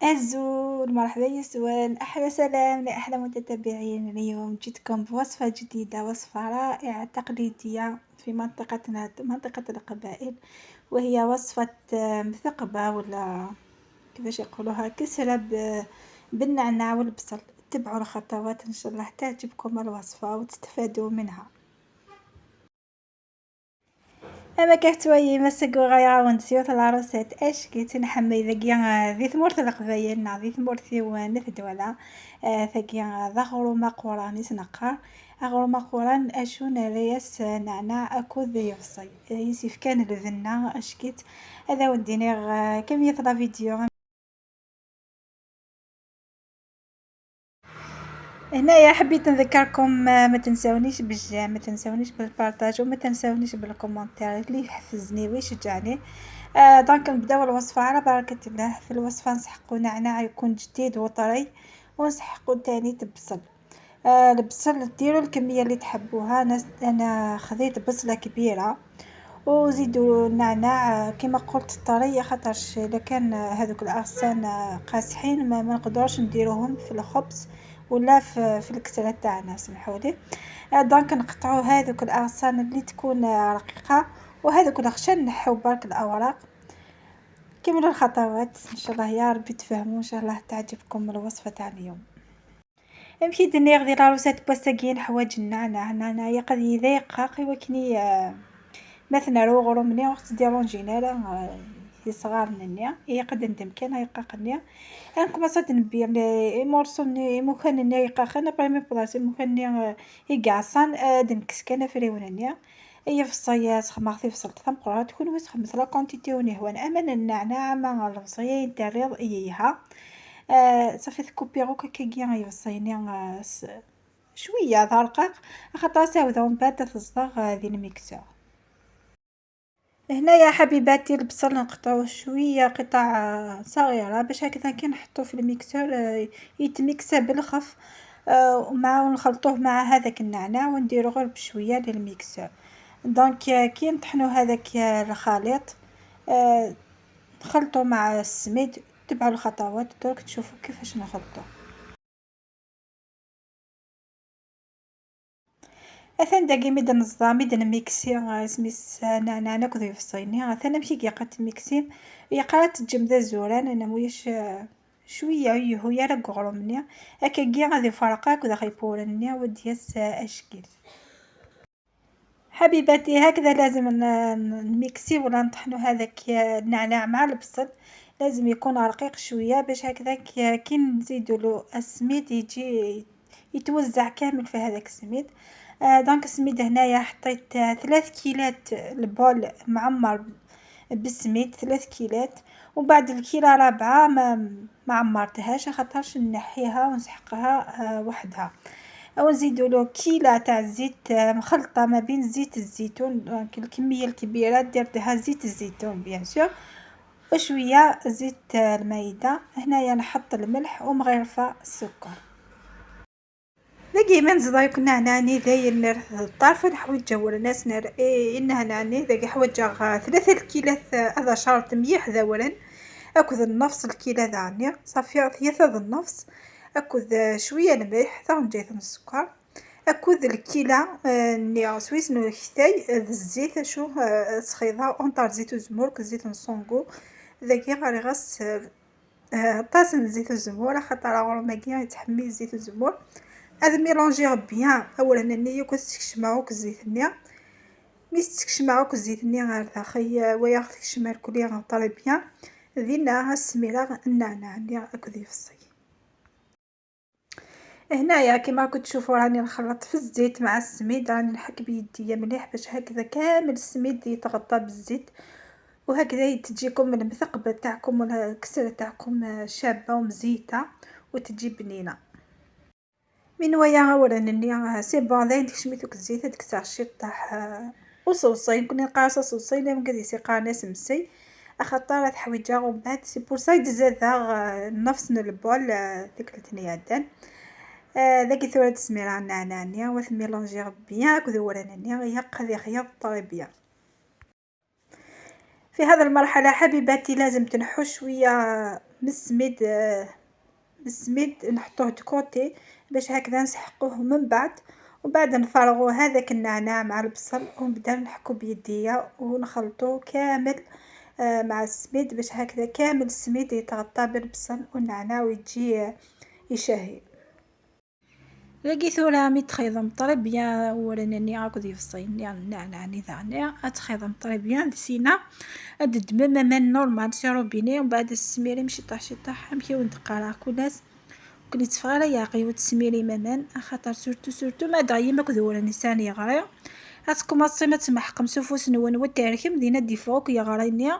أزول مرحبا يسوان، أحلى سلام لأحلى متتبعين. اليوم جيتكم بوصفة جديدة، وصفة رائعة تقليدية في منطقتنا، منطقة القبائل، وهي وصفة مثقبة ولا كيفاش يقولوها، كسرة بالنعناع والبصل. تبعوا الخطوات إن شاء الله تعجبكم الوصفة وتستفادوا منها. أما كتوي مسكو غايا ونسيوت العروسات اش كي تنحمي ذاكي ذي ثمورت القبايل نا ذي ثمورتي ونث دولا ثاكي ذا غروما قراني سنقار أغروما قران أشون رياس نعناع أكو ذي يفصي يسيف كان الذنا أشكيت هذا وديني كمية لا فيديو. هنايا حبيت نذكركم ما تنساونيش بال j'aime، ما تنساونيش بال partage، وما تنساونيش بال commentaire اللي يحفزني ويشجعني. donc نبداو الوصفة على بركة الله. في الوصفة نسحقو نعناع يكون جديد وطري، ونسحقو تاني بصل. البصل ديروا الكمية اللي تحبوها. انا خذيت بصلة كبيرة، وزيدوا النعناع كما قلت طرية، خاطرش الا كان هذوك الاغصان قاسحين ما نقدروش نديروهم في الخبز ولا في الكسرة تاعنا، سمحولي. donc نقطعو هذوك الاغصان اللي تكون رقيقة، وهذوك الخشن نحيو برك الاوراق. كملوا الخطوات ان شاء الله يا ربي تفهموا، ان شاء الله تعجبكم الوصفة تاع اليوم. نمشي دنيا غدي لاروسات بوساكين حوايج النعناع. النعناع يقد يضيق وكني مثلا روغرو مني وقت ديرونجينا لا صغار ننيا يقد ندم كان يقاقنيا انكم صاد نبي مورسو ني مكان ني يقاقن بريمي بلاص مكان ني يقعصان دنكس كان فريوننيا هي في الصياس خماغ في فصلت ثم قرات تكون وسخ مثلا كونتيتي وني هو اما النعناع ما الفصيين تاع ايها صافي تكوبي غوكا كي يفصيني شويه ذا خاطر ساوذا ومن بعد تصدغ ذي ال mixeur. هنايا حبيباتي البصل نقطعوه شويه قطع صغيره باش هكذا كي نحطوه في ال mixeur يتميكسا بالخف، ومع ونخلطوه مع هذاك النعناع ونديرو غير بشويه لل mixeur. donc كي نطحنو هذاك الخليط نخلطو مع السميد. تبعوا الخطوات درك تشوفوا كيفاش نخلطوه. اثان داكي ميد نزضا ميد نميكسي سميس نعناع ناكل يفصيني اثان نمشي كي قات ميكسي يقرا تجمد الزوران انا مويش شويه يهو يا راه غرومني هكا كي غادي فرقاك ودا خيبورني ودياس اشكل. حبيباتي هكذا لازم نميكسي ولا نطحنو هذاك النعناع مع البصل، لازم يكون رقيق شويه باش هكذا كي نزيدو له السميد يجي يتوزع كامل في هذاك السميد. donc السميد هنايا حطيت 3 كيلات ال bol معمر بالسميد، 3 كيلات، وبعد الكيلة رابعة ما عمرتهاش خاطرش نحيها ونسحقها وحدها. ونزيدو له كيلة تاع الزيت مخلطة ما بين زيت الزيتون، donc الكمية الكبيرة درتها زيت الزيتون bien sûr، وشوية زيت المايدة. هنايا نحط الملح ومغرفة السكر. ذاكي من زضاي كنا هناني ذاين الطرف نحوج جور الناس نار إيه إن هناني ذاكي حوج 3 الكيلات هذا شرط ميح ذورن أكذ النفس الكيلة ذاني صافي 3 النفس أكذ شوية الملح ثون جايث السكر أكذ الكيلة ني سويس نو كتاي الزيت شو سخيضة أونطار زيت الزمور زيت نصونغو ذاكي غاري غاس طاس زيت الزمور خاطر غور ماكي يتحمي زيت الزمور. هذا ميلونجيغ بيان اولا نيا كتكشمعوك الزيت نيا مي تكشمعوك الزيت نيا غير داخل ويا تكشمع كلي طري بيان ذينا السميرة النعناع نيا اكو يفصي. هنايا كما راكم تشوفوا راني نخلط في الزيت مع السميد، راني نحك بيديا مليح باش هكذا كامل السميد يتغطى بالزيت، وهكذا تجيكم المثقبه تاعكم ولا الكسره تاعكم شابه ومزيته وتجي بنينه. من ويا ولا نني c'est bon ذاين تكشميتوك الزيت هذيك الساعه الشطح وصوصين كوني قاصه صوصين لم قد يسيقا ناس مسي خاطر تحويجا ومن بعد c'est pour ça يدزاد نفس ال bol ديك الثنيادان ذاك ثورة السميرة النعناع وث mélanger bien كذا ولا نني يقضي خياط très bien. في هذا المرحلة حبيباتي لازم تنحو شوية من السميد، السميد نحطوه de côté باش هكذا نسحقوه من بعد. وبعد نفرغو هذاك النعناع مع البصل ونبدا نحكو بيديا ونخلطو كامل مع السميد باش هكذا كامل السميد يتغطى بالبصل والنعناع ويجي يشهي. لاقي ثورة مي تخيضم très bien ورنني عاود يفصيني النعناع ني تخيضم très bien سينا ادد من normal سي روبيني. ومن بعد السميري مشي طاح شي طاح نمشيو نتقارا كلاس كنت تفغ ياقي وتسميري مامان خاطر surtout surtout ما دغيا ما كذورا نسان يغري اتكوماسي ما تمحقم سوفوس نون وتاركم دينا ديفوك يغريني.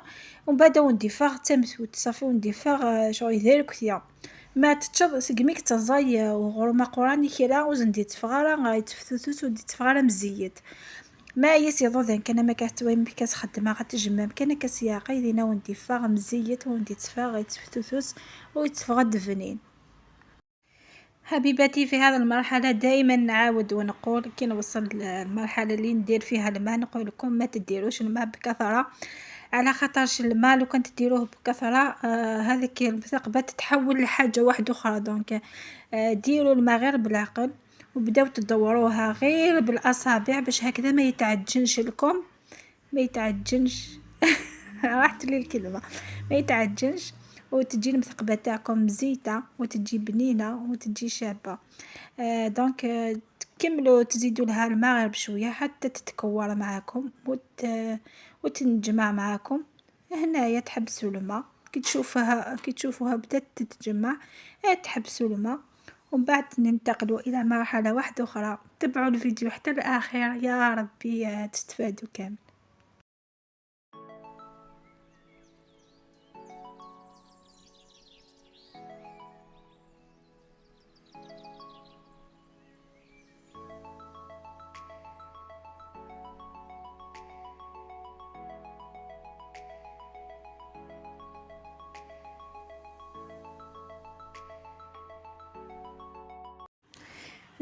ومن بعد ونديفاغ تمثوت صافي ونديفاغ شغل يدير كثيا ما تتشض سقميك تزاي وغرما قراني كلا وزندي تفغارا يتفتوتوس ودي تفغارا مزيد ما يسي ضوذن كان ما كتوي كتخدم غتجمم كان كسياقي دينا ونديفاغ مزيت وندي تفاغ يتفتوتوس ويتفغ دفنين. حبيباتي في هذه المرحلة دائما نعاود ونقول كي نوصل للمرحلة اللي ندير فيها الماء نقول لكم ما تديروش الماء بكثرة، على خاطرش الماء لو كان تديروه بكثرة هذيك المثقبة تتحول لحاجة واحدة أخرى. donc ديروا الماء غير بالعقل وبداو تدوروها غير بالأصابع باش هكذا ما يتعجنش لكم، ما يتعجنش راحت لي الكلمة، ما يتعجنش وتجي المثقبة تاعكم مزيتة وتجي بنينة وتجي شابة. donc تكملوا تزيدوا لها الماء غير بشوية حتى تتكور معاكم وتنجمع معاكم. هنايا تحبسوا الماء كي تشوفوها بدات تتجمع تحبسوا الماء ومن بعد ننتقلوا الى مرحلة واحدة اخرى. تبعوا الفيديو حتى الاخير يا ربي تستفادوا كامل.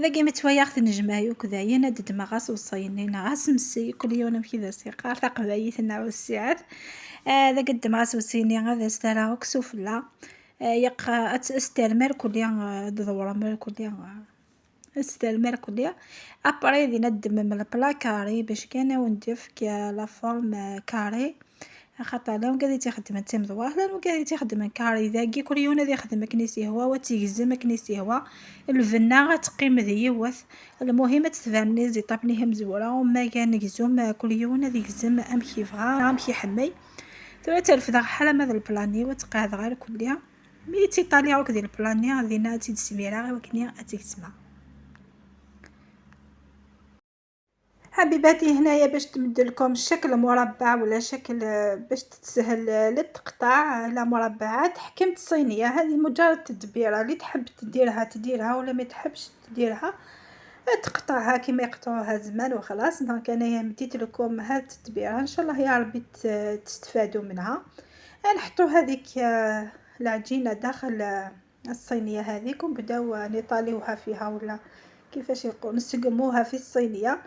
ذاكي متوايا نجمايو كذايا ند دماغاس وصيني غاس مسي كل يوم كذا سيقار تقبايتنا والسعات. ذاك الدماغاس وصيني غادا سترا وكسوفلا يق استرمر كل يوم دورة مر كل يوم استرمر كل يوم. ابري ذي ندم من ال plat carré باش كان وندف la forme carrée، خاطر لو قاعد تخدم تمضواه لو قاعد تخدم carré ذاكي كل يوم هذا يخدم كنيسي هو وتيهزم كنيسي هو الفنا غتقيم ذيوث. المهم تتفهمني زي طابني مزوره وما كان نكزوم كل يوم هذا يهزم ام كيفغا ام كيحمي ثورة ترفد حاله ماذا البلاني وتقعد غير كل يوم مي تيطالي عوك ديال البلاني غادي ناتي تسميرا غير وكني اتيتسمع. حبيباتي هنايا باش تمد لكم الشكل مربع ولا شكل باش تتسهل للتقطاع على مربعات، حكمت الصينيه هذه مجرد تدبيره اللي تحب تديرها تديرها ولا ما تحبش تديرها تقطعها كما يقطعوها زمان وخلاص. donc انايا مديت لكم هاد التدبيره ان شاء الله يا ربي تستفادوا منها. نحطوا هذيك العجينه داخل الصينيه هذيك ونبداو نطاليوها فيها ولا كيفاش يقول نسقموها في الصينيه.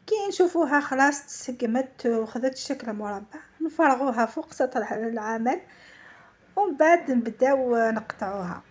كي نشوفوها خلاص تسقمت وخذت الشكل مربع نفرغوها فوق سطح العمل ومن بعد نبداو نقطعوها.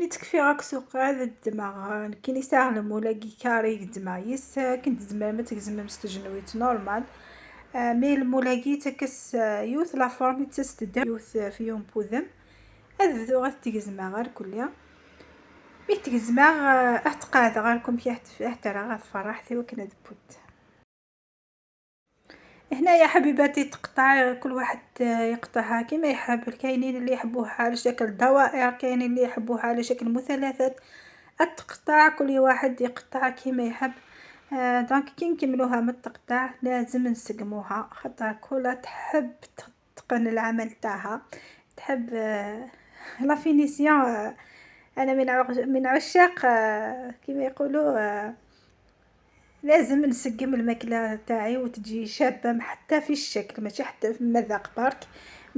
مي تكفي غاك سوق هذا الدماغ كي نستعمل ولا كي كاري الدماغ يس كنت زمان ما تجزم مستجنويت نورمال. مي المولاكي تكس يوث لا فورم تستدى يوث في يوم بوذم هذا غير تجزم غير كليا مي تجزم اتقاد غير كم كي احترا فرحتي وكنا دبوت. هنا يا حبيباتي تقطع كل واحد يقطعها كما يحب، كاينين اللي يحبوها على شكل دوائر، كاينين اللي يحبوها على شكل مثلثات. التقطاع كل واحد يقطع كما يحب. دونك كي نكملوها من التقطاع لازم نسقموها، خاطر كلها تحب تتقن العمل تاعها، تحب la finition. انا من عشاق كما يقولوا، لازم نسقم الماكله تاعي وتجي شابه حتى في الشكل، ماشي حتى في المذاق برك،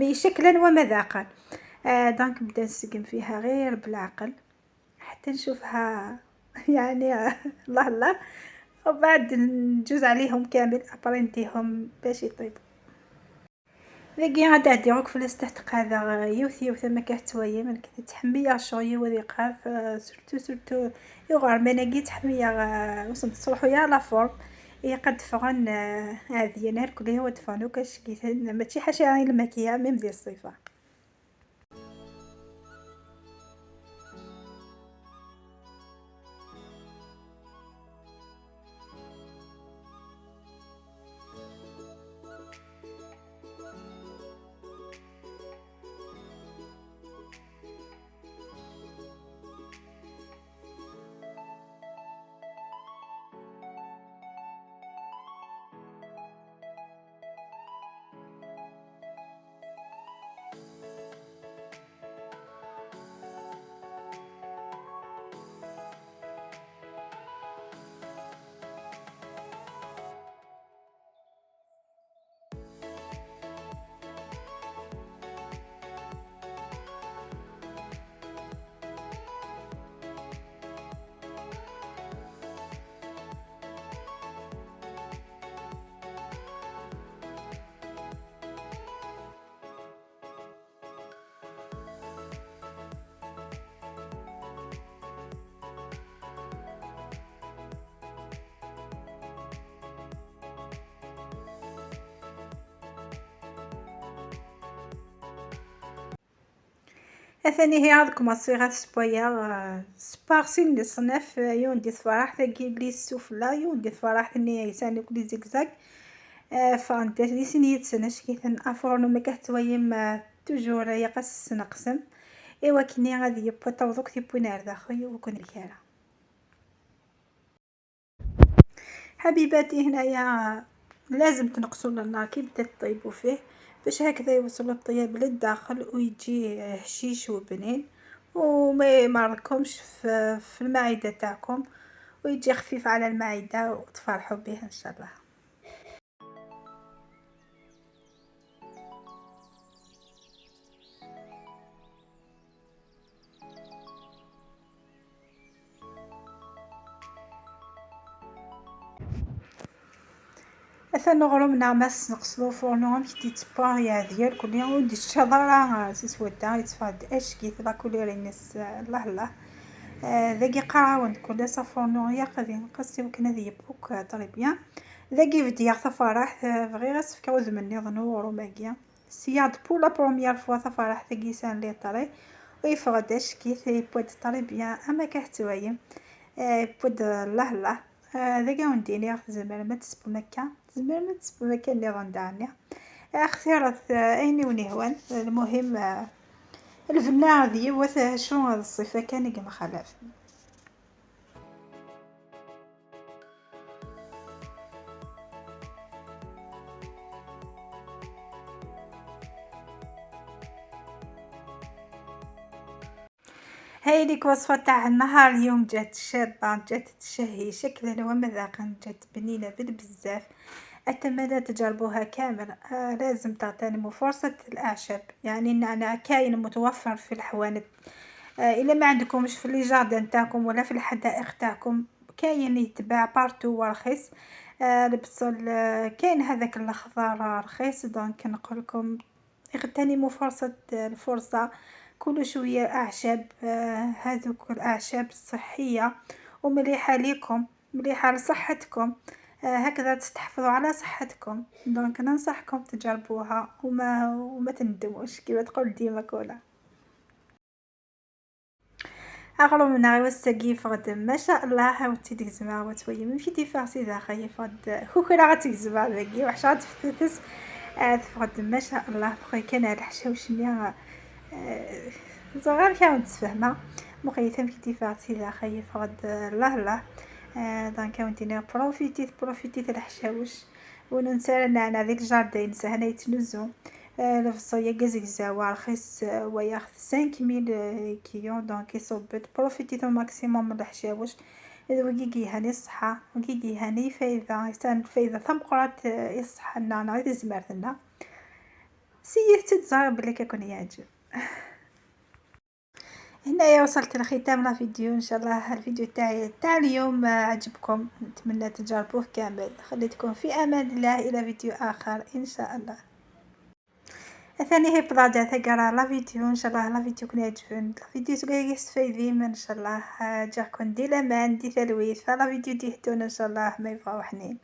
mais شكلا ومذاقا. donc نبدا نسقم فيها غير بالعقل حتى نشوفها الله الله، وبعد نجوز عليهم كامل après نديهم باش يطيبوا. ذاكي غادي عندي فلاس تحت هذا يوث يوث ما كحتويا من كنت تحميه شويه وذي قاف، سورتو يغار مناكي تحميه وصلت تصلحوا يا لا فورم هي قد فغن، هذه نهار كلها هو تفانو كاش كيثن ماشي حاجه غير الماكيه ميم ديال الصيفه. أثاني هي عندكم الصيغة سبايا سبارسين لي صنف يون دي صفراح ثاقي لي السفلى يون دي صفراح ثني يساني كلي زيكزاك. فانت لي سنيت سنة شكيثن أفورنو ما كهتويم، توجور يقص نقسم. إوا كني غادي يبقى توضوك تيبوين هذا خويا وكون الكارة. حبيباتي هنايا لازم تنقصوا النار كي بدات طيبوا فيه باش هكذا يوصل الطياب للداخل ويجي هشيش وبنين وما يمركمش في المعدة تاعكم، ويجي خفيف على المعدة وتفرحوا به ان شاء الله. أثنى غرمنا ماس نقصلو فورنو كي تيتبا يا ديال كل يوم ودي الشضرة سيسودا يتفاد اش كي لا كولير الناس الله الله. ذاكي قراون كل صفورنو يا قدي نقصي وكنا ذي بوك طري بيان. ذاكي بدي ثفرح، بغي غير سفكا وزمني ظنو روماكيا. سياد بو لا بروميير فوا ثفرح ذاكي سان لي طري. ويفغد اش كي ثي بواد طري بيان. أما كحتوايم. بود الله الله. ذاكا ونديني زمان ما تسبو مكة. زمان ما تسبو مكة اللي غندعني. اختيارات، أيني ونهوان. المهم، الفنا هذه وث شو هذا الصفة كان كما خلاف. هاي ليك وصفة تاع النهار اليوم جات شابة، جات تشهي شكلا ومذاقا، جات بنينة بالبزاف. أتمنى تجربوها كامل. لازم تغتنموا فرصة الأعشاب، يعني النعناع كاين متوفر في الحوانت. إلا ما عندكمش في les jardins تاعكم ولا في الحدائق تاعكم كاين يتباع partout ورخيص. البصل، كاين هذاك الأخضر رخيص. donc نقول لكم اغتنموا الفرصة. كلوا شوية اعشاب، هذوك الاعشاب الصحية ومليحه ليكم، مليحة لصحتكم، هكذا تستحفظوا على صحتكم. donc ننصحكم تجربوها وما تندموش كيما تقول ديما كولا. أغلو وساقي فغد ما شاء الله وتي تكزما وتوي مشي تيفاغسي ذا خاي فغد كوكرا غتكزما ذاكي وحشا تفتتس فغد ما شاء الله. بقي كان على الحشاوشني زغير كان تفهمها مقيثة مشي تيفاغسي ذا خاي فغد الله الله. donc ونتينا profitez الحشاوش وننسى انا ذيك ال jardin سهنا يتنزو الفصويا كازكزاوا رخيص وياخذ 5000 كيلو. donc يصوبت profitez au maximum من الحشاوش وكيكي هاني الصحة وكيكي هاني فايدة يستان فايدة ثم قرات الصحة لنا غير زمارتنا سيت تزار بلي كيكون يعجب. هنايا وصلت لختام la vidéo. ان شاء الله الفيديو تاعي تاع اليوم عجبكم، نتمنى تجربوه كامل. خليتكم في امان الله الى فيديو اخر ان شاء الله. ثاني هي بلاجة تقرا la vidéo، ان شاء الله la vidéo كون يعجبن la vidéo تلقاي يستفيدي ان شاء الله جاكم دي الامان دي ثلويث la vidéo ديهتون ان شاء الله ما يبغاو حنين.